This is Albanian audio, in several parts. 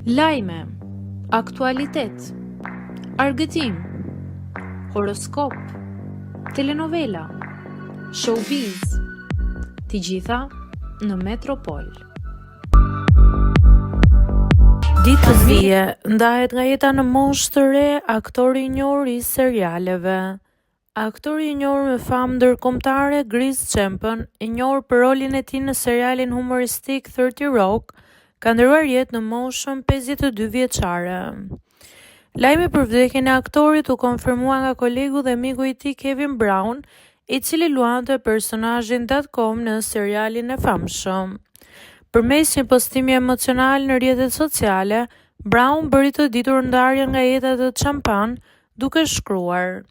Lajme, aktualitet, argëtim, horoskop, telenovela, showbiz, të gjitha në Metropol. Ditë zie, ndahet nga jeta në moshë të re aktori i njohur i serialeve. Aktori i njohur me famë ndërkombëtare, Grizz Champan, i njohur për rolin e tij në serialin humoristik 30 Rock, ka ndërruar jetë në moshën 52 vjeçare. Lajmi për vdekjen e aktorit u konfirmua nga kolegu dhe miku i tij Kevin Brown, i cili luante personazhin Dotcom në serialin e famshëm. Përmes një postimi emocional në rrjetet sociale, Brown bëri të ditur ndarjen nga jeta të Champan, duke shkruar,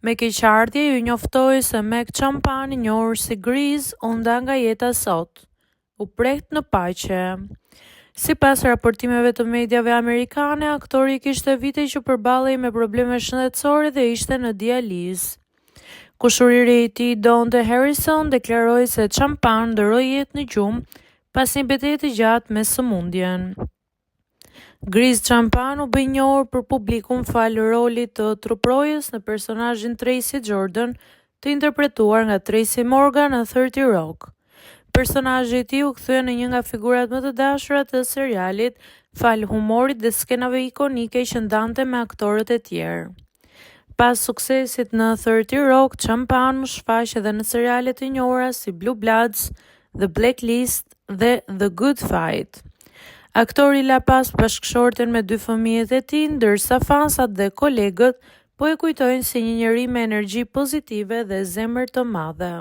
Me keqardhje ju njoftoj se Mac Champan, i njohur si Grizz, u nda nga jeta sot. U prehtë në paqe. Sipas raportimeve të mediave amerikane, aktori kishte vite që përballej me probleme shëndetësore dhe ishte në dializë. Kushëriri i tij Donte Harrison deklaroi se Champan ndërroi jetë në gjumë pas një beteje të gjatë me sëmundjen. Grizz Champan u bë i njohur për publikun falë rolit të truprojës në personazhin Tracy Jordan të interpretuar nga Tracy Morgan në 30 Rock. Personazhi i tij u kthye në një nga figurat më të dashura të serialit falë humorit dhe skenave ikonike që ndante me aktorët e tjerë. Pas suksesit në 30 Rock, Champan u shfaq edhe në seriale të njohura si Blue Bloods, The Blacklist dhe The Good Fight. Aktori la pas bashkëshorten me dy fëmijët e tij, ndërsa fansat dhe kolegët po e kujtojnë si një njeri me energji pozitive dhe zemër të madhe.